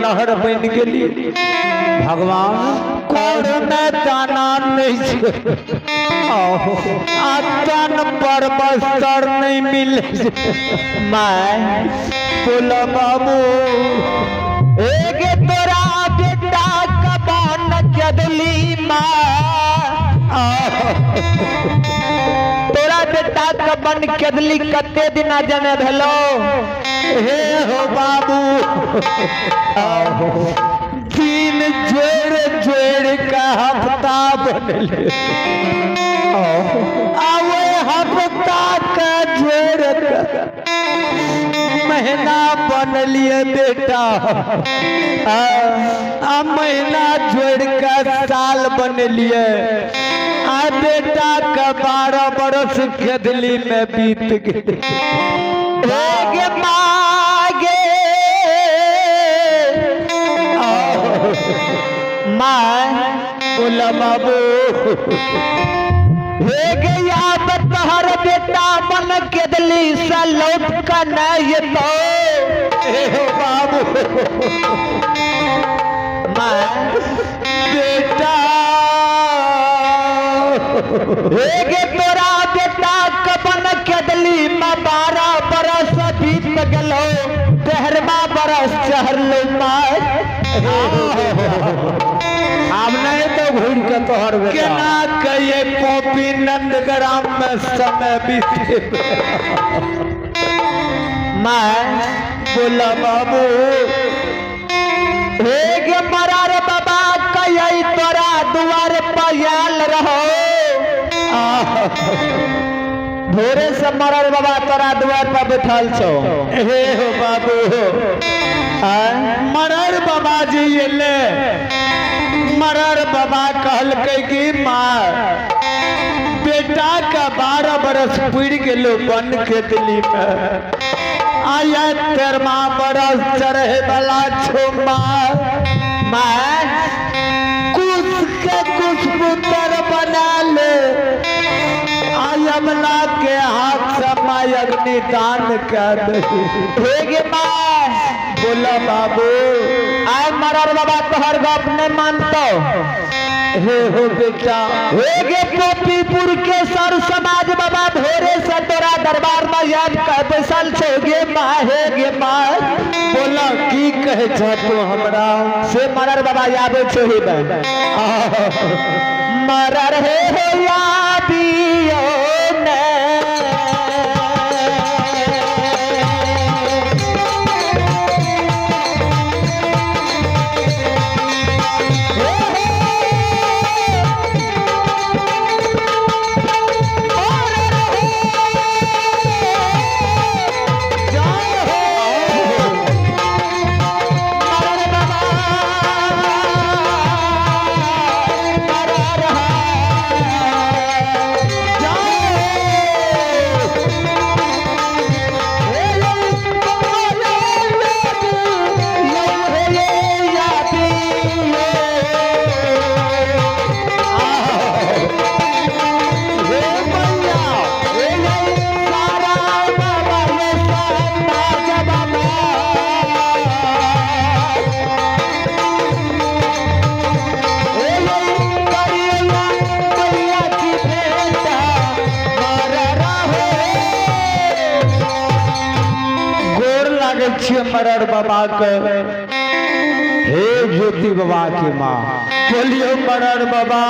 लहर बनि गेली। भगवान कोरमे दाना नहि छै आ तन पर बस्तर नहि मिले छै। माय बोला बाबू, एक तोरा बेटा कबान केदली माँ, तोरा बेटा कबन केदली कते दिना जने भेलो? हे हो बाबू, दिन जोड़ जोड़ का हफ्ता बनले, आ ओहि हफ्ता का जोड़ के महीना बनलिए बेटा, आ महीना जोड़ के साल बनलिए, आ बेटा के 12 बरस खेदली में बीत गेल। हे गे मागे माय, बोला बाबू, हे गया तोहर बेटा मन केदली से लौट के नहीं एतो। हे हो बाबू, माय बेटा, हे गे तोरा बेटा कबन केदली में 12 बरस बीत गेलो, 13वां बरस चढ़लो माय। आब नहीं तो घूर के तोहर बेटा केना कहिए पॉपी नंदग्राम में समय बीते। माय बोला बाबू, हे गे मरार बाबा कहिए तोरा दुआर पर आयल रहो, भोरे से मरर बाबा तोरा दुआर पर बैठल छौ। हे हो बाबू, मरर बाबा जी एले, मरर बाबा कहलकै कि माँ बेटा का 12 बरस पुर गेलो बन के दिल्ली में, आया 13वां बरस चढ़े वाला छो माँ, माय कुछ के कुछ पुत्र बना ले, आयमला के हाथ से माय अग्निदान कर दे। हे गे माय, बोला बाबू, आय मरर बाबा तोहर गप नहीं मानतो। हे हो बेटा, हे गे पोपीपुर के सर समाज बाबा भोरे से तोरा दरबार में याद कह बैसल छो गे माँ। हे गे माँ, बोला की कहे छह तू हमरा? से मरर बाबा आबे छो ही बे मरर हे हो यादियो ने। गोर लागे छियै मरर बाबा के। हे ज्योति बाबा के माँ, बोलियो मरर बाबा,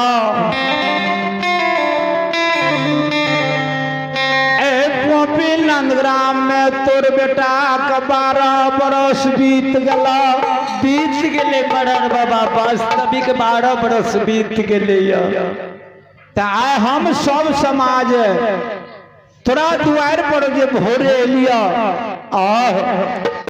ए पोपी नंदग्राम में तोर बेटा के 12 बरस बीत गला, बीत गेले मरर बाबा, वास्तविक 12 बरस बीत गेले। त आइ हम सब समाज तोरा दुआर पर जे भोरे एलिया आह